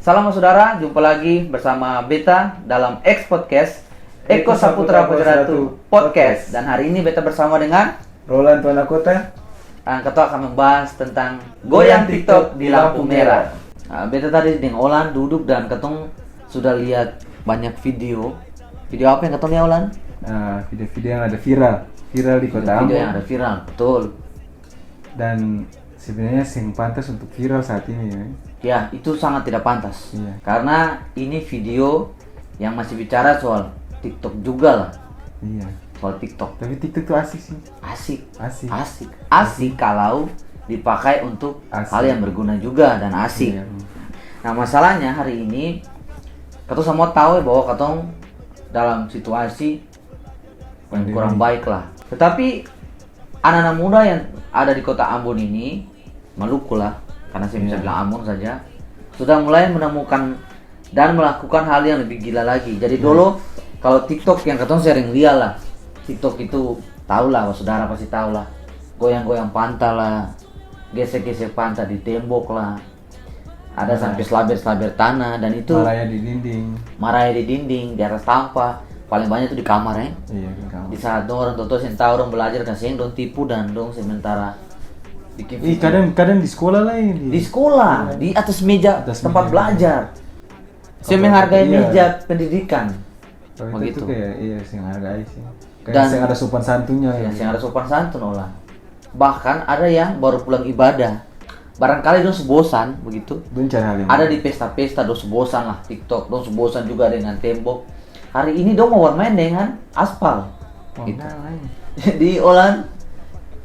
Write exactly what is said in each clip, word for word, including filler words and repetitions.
Salam saudara, jumpa lagi bersama beta dalam X Podcast, Eko Saputra Putra Ratu Podcast. Dan hari ini beta bersama dengan Roland Tuan Kota. Ah, katong akan membahas tentang goyang TikTok di lampu merah. Ah, beta tadi deng Olan duduk dan katong sudah lihat banyak video. Video apa yang katong lihat, Olan? Ah, video-video yang ada viral, viral di kota Ambon. Video yang ada viral, betul. Dan sebenarnya seng pantas untuk viral saat ini, ya. Ya, itu sangat tidak pantas. Iya. Karena ini video yang masih bicara soal TikTok juga lah. Iya. Soal TikTok. Tapi TikTok tuh asik sih. Asik. Asik. Asik. Asik kalau dipakai untuk hal yang berguna juga dan asik. Iya. Nah, masalahnya hari ini, katong semua tahu ya bahwa katong dalam situasi yang kurang baik lah. Tetapi anak-anak muda yang ada di kota Ambon ini, Maluku lah, karena saya bisa bilang Ambon saja, sudah mulai menemukan dan melakukan hal yang lebih gila lagi. Jadi dolo, kalau TikTok yang katong sering lihat lah, TikTok itu tahu lah, saudara pasti tahu lah, goyang-goyang pantat lah, gesek-gesek pantat di tembok lah, ada sampai slaber-slaber tanah, dan itu maraya di dinding. Maraya di dinding, di atas tampa. Paling banyak tuh di kamar, eh. Iya, di kamar. Di saat dong orang tua-tua seng tahu, dong belajar, kasihan dong tipu dan dong sementara bikin video. Kadang, kadang di sekolah lah ini. Di sekolah, di atas meja tempat belajar. Seng menghargai meja pendidikan. Begitu. Kayak, iya, seng hargai sih. Kayak seng ada sopan santunnya. Iya, seng ada sopan santun, Olan. Bahkan ada yang baru pulang ibadah. Barangkali dong su bosan begitu. Dong cari hal yang lain. Ada di pesta-pesta, dong su bosan lah TikTok, dong su bosan juga dengan tembok. Hari ini dong mau bermain dengan aspal. Gitu. Jadi, Olan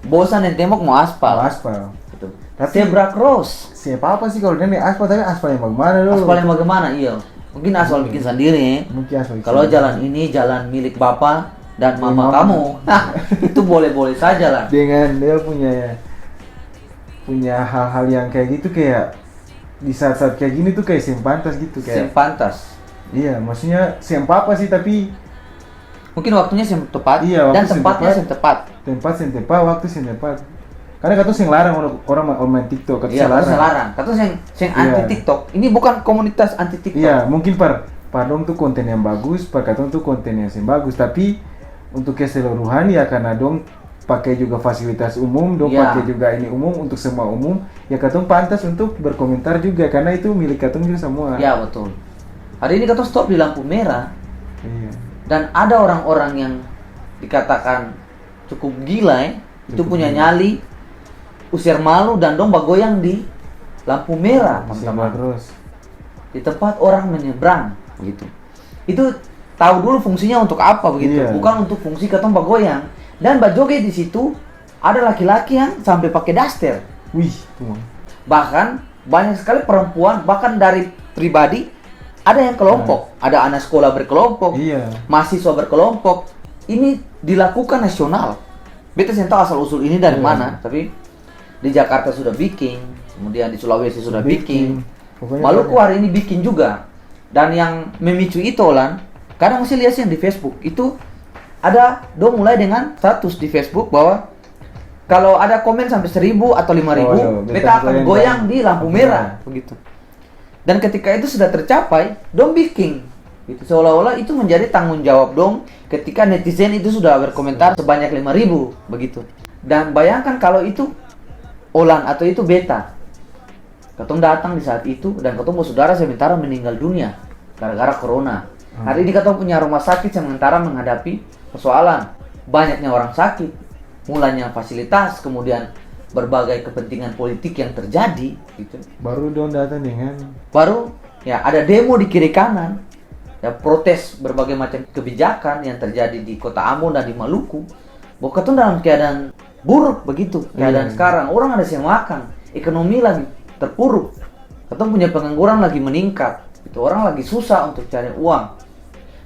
bosan deng tembok, mau aspal. Mau aspal. Gitu. Tapi zebra cross. Siapa apa sih kalau dia naik aspal, tapi aspal yang bagaimana dulu? Aspal yang bagaimana, iya. Mungkin aspal bikin sendiri, eh. Mungkin aspal bikin sendiri. Kalau jalan ini jalan milik bapa dan mama kamu, nah, itu boleh-boleh saja lah. Dengan dia punya, punya hal-hal yang kayak gitu, kayak di saat-saat kayak gini tuh kayak seng pantas gitu, kayak. Seng pantas. Iya, maksudnya seng apa-apa sih, tapi mungkin waktunya seng tepat dan tempatnya seng tepat. Tempat seng tepat, waktu seng tepat. Karena katong seng larang orang, orang ma-, orang main TikTok, katong seng larang. Iya, katong seng larang. Katong seng, seng anti TikTok. Ini bukan komunitas anti TikTok. Iya, mungkin par, par dong tuh konten yang bagus, par katong tuh konten yang seng bagus. Tapi untuk keseluruhan ya karena dong pake juga fasilitas umum, dong pake juga ini umum, untuk semua umum, ya katong pantas untuk berkomentar juga, karena itu milik katong juga semua. Ya, betul. Hari ini katong stop di lampu merah. Iya. Dan ada orang-orang yang dikatakan cukup gila, eh. Itu punya nyali, user malu, dan dong bagoyang di lampu merah, teman-teman. Di tempat orang menyeberang, begitu. Itu tahu dulu fungsinya untuk apa begitu, bukan untuk fungsi katong bagoyang. Dan bajoget di situ ada laki-laki yang sampai pakai daster. Wih, tuh. Bahkan banyak sekali perempuan, bahkan dari pribadi, ada yang kelompok, ada anak sekolah berkelompok, mahasiswa berkelompok. Ini dilakukan nasional. Beta seng tahu asal usul ini dari mana, tapi di Jakarta sudah bikin, kemudian di Sulawesi sudah bikin. Maluku hari ini bikin juga. Dan yang memicu itu, Olan, kadang saya lihat sih yang di Facebook, itu ada dong mulai dengan status di Facebook bahwa kalau ada komen sampai seribu atau lima ribu, beta akan goyang di lampu merah, begitu. Dan ketika itu sudah tercapai, dong bikin. Gitu. Seolah-olah itu menjadi tanggung jawab dong ketika netizen itu sudah berkomentar sebanyak lima ribu, begitu. Dan bayangkan kalau itu Olan atau itu beta. Katong datang di saat itu dan katong basudara sementara meninggal dunia gara-gara corona. Hari ini katong punya rumah sakit sementara menghadapi persoalan banyaknya orang sakit, mulanya fasilitas, kemudian berbagai kepentingan politik yang terjadi, gitu. Baru dong datang dengan. Baru, ya, ada demo di kiri kanan, ya, protes berbagai macam kebijakan yang terjadi di Kota Ambon dan di Maluku. Bahwa katong dalam keadaan buruk begitu, keadaan sekarang. Orang ada seng makan, ekonomi lagi terpuruk. Katong punya pengangguran lagi meningkat, gitu. Orang lagi susah untuk cari uang.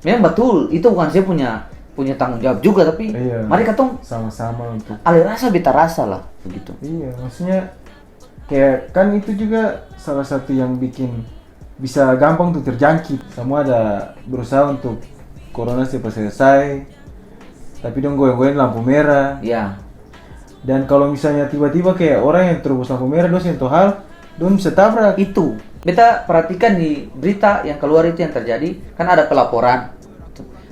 Memang betul, itu bukan saya punya, punya tanggung jawab juga, tapi mari katong sama-sama untuk ale rasa beta rasa lah, begitu. Iya, maksudnya kayak kan itu juga salah satu yang bikin bisa gampang untuk terjangkit. Semua ada berusaha untuk corona cepat selesai, tapi dong goyang-goyang lampu merah. Iya. Dan kalau misalnya tiba-tiba kayak orang yang terobos lampu merah, dong seng tau hal, dong bisa tabrak. Itu. Beta perhatikan di berita yang keluar itu yang terjadi, kan ada pelaporan.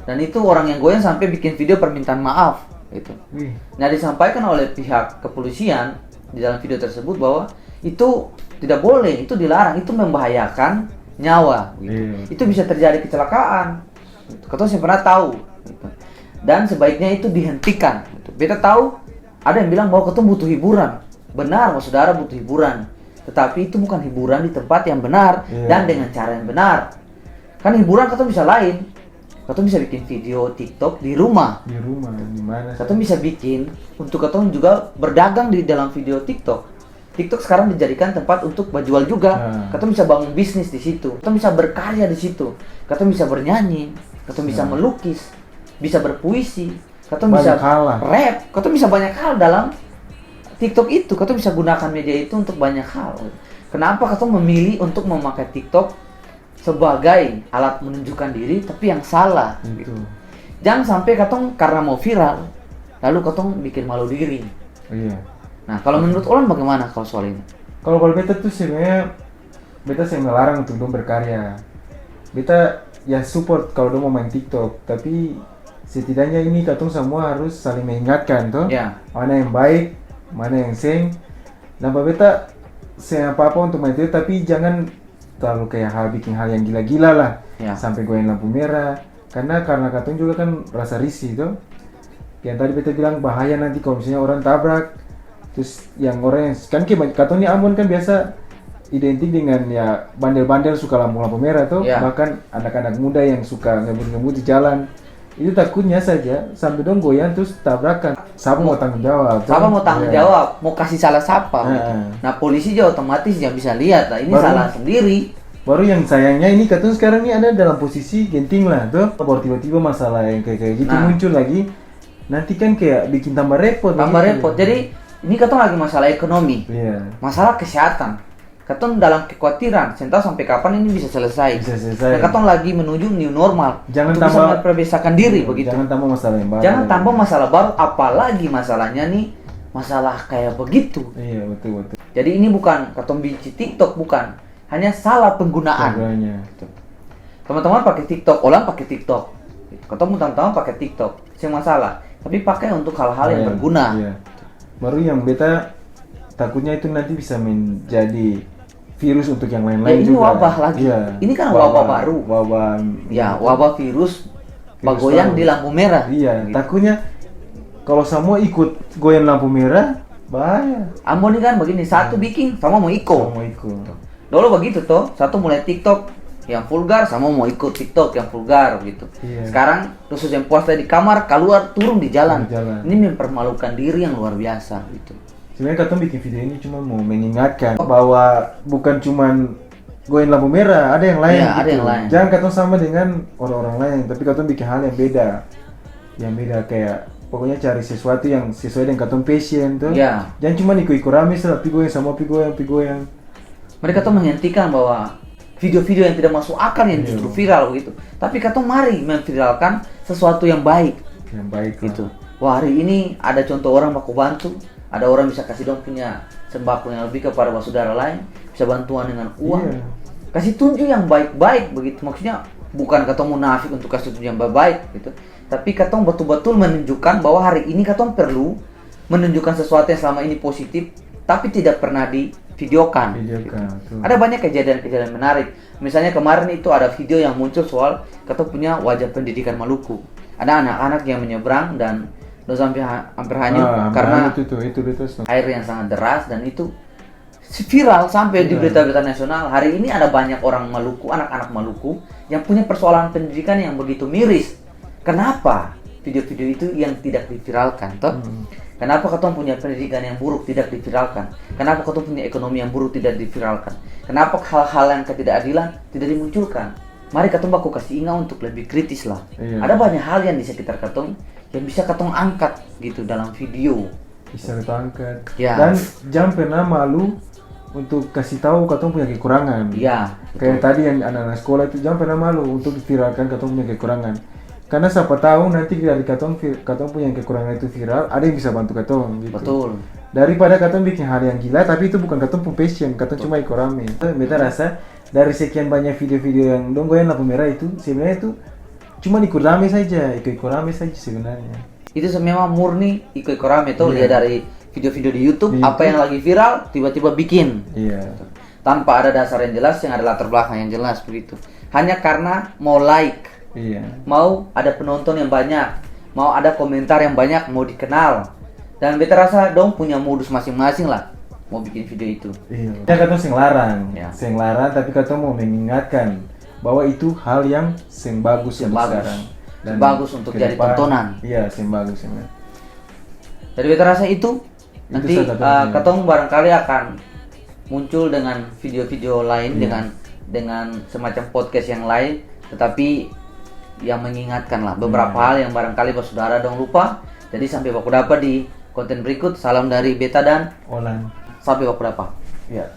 Dan itu orang yang goyang sampai bikin video permintaan maaf, gitu. Wih. Nah, disampaikan oleh pihak kepolisian di dalam video tersebut bahwa itu tidak boleh, itu dilarang, itu membahayakan nyawa, gitu. Iya. Itu bisa terjadi kecelakaan. Katong seng pernah tahu, gitu. Dan sebaiknya itu dihentikan, gitu. Beta tahu ada yang bilang bahwa katong butuh hiburan. Benar, bahwa saudara butuh hiburan. Tetapi itu bukan hiburan di tempat yang benar, iya, dan dengan cara yang benar. Kan hiburan katong bisa lain. Katong bisa bikin video TikTok di rumah. Di rumah, di mana saja. Katong bisa bikin untuk katong juga berdagang di dalam video TikTok. TikTok sekarang dijadikan tempat untuk bajual juga. Nah. Katong bisa bangun bisnis di situ. Katong bisa berkarya di situ. Katong bisa bernyanyi. Katong bisa, nah, melukis. Bisa berpuisi. Katong bisa, banyak hal lah, rap. Katong bisa banyak hal dalam TikTok itu. Katong bisa gunakan media itu untuk banyak hal. Kenapa katong memilih untuk memakai TikTok sebagai alat menunjukkan diri, tapi yang salah. Itu. Jang sampe katong karna mo viral, lalu katong bikin malu diri. Iya. Nah, kalo menurut Olan bagimana kalo soal ini? Kalo, kalo beta tuh sebenarnya, beta seng melarang untuk dong berkarya. Beta ya support kalo dong mo main TikTok, tapi setidaknya ini katong samua harus saling mengingatkan to. Ya. Mana yang baik, mana yang seng. Napa beta seng apa-apa untuk main TikTok, tapi jangan talalu kaya hal, biking hal yang gila-gila lah. Ya. Sampe goyang lampu merah. Karna, karna katong juga kan rasa risih to. Yang tadi beta bilang bahaya nanti kalo misalnya orang tabrak. Terus yang orang yang, kan kaya katong ni Ambon kan biasa identik dengan ya bandel-bandel suka lampu-lampu merah to. Ya. Bahkan anak-anak muda yang suka ngebut-ngebut di jalan. Itu takutnya saja sampe dong goyang terus tabrakan. Sapa mo tanggung jawab, to? Sapa mo tanggung jawab? Iya. Mo kasi salah sapa, gitu. Heeh. Nah, polisi jua otomatis jang bisa liat lah, ini salah sendiri. Baru yang sayangnya ini katong sekarang ni ada dalam posisi genting lah, to. Baru tiba-tiba masalah yang kaya, kaya gitu muncul lagi, nanti kan kaya bikin tambah repot. Tambah repot. Jadi, ini katong lagi masalah ekonomi. Iya. Masalah kesehatan. Katong dalam kekhawatiran, seng tau sampe kapan ini bisa selesai. Bisa selesai. Dan katong lagi menuju new normal. Jangan tambah, untuk bisa memperbiasakan diri, iya, begitu. Jangan tambah masalah yang baru. Jangan tambah masalah baru, apalagi masalahnya nih, masalah kaya begitu. Iya, betul, betul. Jadi ini bukan katong benci TikTok, bukan. Hanya salah penggunaan. Penggunaannya. Gitu. Teman-teman pake TikTok, Olan pake TikTok. Gitu. Katong pung teman-teman pake TikTok, seng masalah. Tapi pake untuk hal-hal yang berguna. Iya. Baru yang beta takutnya itu nanti bisa menjadi virus untuk yang lain-lain juga. Ya, ini wabah lagi. Iya. Ini kan wabah baru. Wabah, wabah virus bagoyang di lampu merah. Iya, gitu. Takutnya kalo samua ikut goyang lampu merah, bahaya. Ambon ini kan begini, satu biking, samua mo iko. Samua mo iko. Dolo bagitu to, satu mulai TikTok yang vulgar, samua mo ikut TikTok yang vulgar, begitu. Iya. Sekarang, dusu seng puas di kamar, kaluar, turun di jalan. Di jalan. Ini mempermalukan diri yang luar biasa, gitu. Sebenarnya katong bikin video ini cuma mo mengingatkan bahwa bukan cuman goyang lampu merah, ada yang lain gitu. Iya, ada yang lain. Jangan katong sama dengan orang-orang lain, tapi katong bikin hal yang beda. Yang beda kaya, pokoknya cari sesuatu yang sesuai dengan katong passion to. Iya. Jangan cuma iko-iko rame sa, pi goyang, samua pi goyang, pi goyang. Mari katong menghentikan bahwa video-video yang tidak masuk akal yang justru viral begitu. Tapi katong mari memviralkan sesuatu yang baik. Yang baik, gitu. Wah, hari ini ada contoh orang baku bantu, ada orang bisa kasi dong punya sembako yang lebih kepada basudara lain, bisa bantuan dengan uang. Iya. Kasi tunju yang baik-baik begitu. Maksudnya bukan katong munafik untuk kasi tunju yang baik-baik gitu. Tapi katong batul-batul menunjukkan bahwa hari ini katong perlu menunjukkan sesuatu yang selama ini positif, tapi tidak pernah divideokan. Videokan, betul. Ada banyak kejadian-kejadian menarik. Misalnya kemarin itu ada video yang muncul soal katong punya wajah pendidikan Maluku. Ada anak-anak yang menyeberang dan dong sampai ha-, hampir hanyut karena air yang sangat deras dan itu viral sampai di berita-berita nasional. Hari ini ada banyak orang Maluku, anak-anak Maluku yang punya persoalan pendidikan yang begitu miris. Kenapa video-video itu yang tidak diviralkan, toh? Hmm. Kenapa katong punya pendidikan yang buruk tidak diviralkan? Kenapa katong punya ekonomi yang buruk tidak diviralkan? Kenapa hal-hal yang ketidakadilan tidak dimunculkan? Mari katong baku kasi inga untuk lebih kritis lah. Iya. Ada banyak hal yang di sekitar katong yang bisa katong angkat gitu dalam video. Bisa katong angkat. Ya. Dan jang pernah malu untuk kasi tau katong punya kekurangan. Ya, betul. Kayak tadi yang anak-anak sekolah itu, jang pernah malu untuk viralkan katong punya kekurangan. Karena siapa tahu nanti dari katong vir-, katong punya kekurangan itu viral, ada yang bisa bantu katong gitu. Betul. Daripada katong bikin hal yang gila, tapi itu bukan katong pung passion, katong cuma iko rame. Beta rasa Dari sekian banyak video-video yang dong goyang lampu merah itu, sebenarnya itu cuma iko rame saja, iko-iko rame saja sebenarnya. Itu se-, memang murni iko-iko rame to, iya, lihat dari video-video di YouTube, di apa YouTube yang lagi viral, tiba-tiba bikin. Iya. Tanpa ada dasar yang jelas, yang ada latar belakang yang jelas begitu. Hanya karena mau like, iya, mau ada penonton yang banyak, mau ada komentar yang banyak, mau dikenal. Dan beta rasa dong punya modus masing-masing lah mau bikin video itu. Iya. Ya, katong seng larang, ya, seng larang, tapi katong mau mengingatkan bahwa itu hal yang seng bagus untuk sekarang. Seng bagus. Dan seng bagus untuk jadi tontonan. Iya, seng bagus, seng bagus. Jadi beta rasa itu nanti, salah satu, eh, yang katong barangkali akan muncul dengan video-video lain, iya, dengan, dengan semacam podcast yang lain, tetapi yang mengingatkan lah beberapa, iya, hal yang barangkali basudara dong lupa. Jadi sampai baku dapa di konten berikut. Salam dari beta dan Olan. Sampai baku dapa. Iya.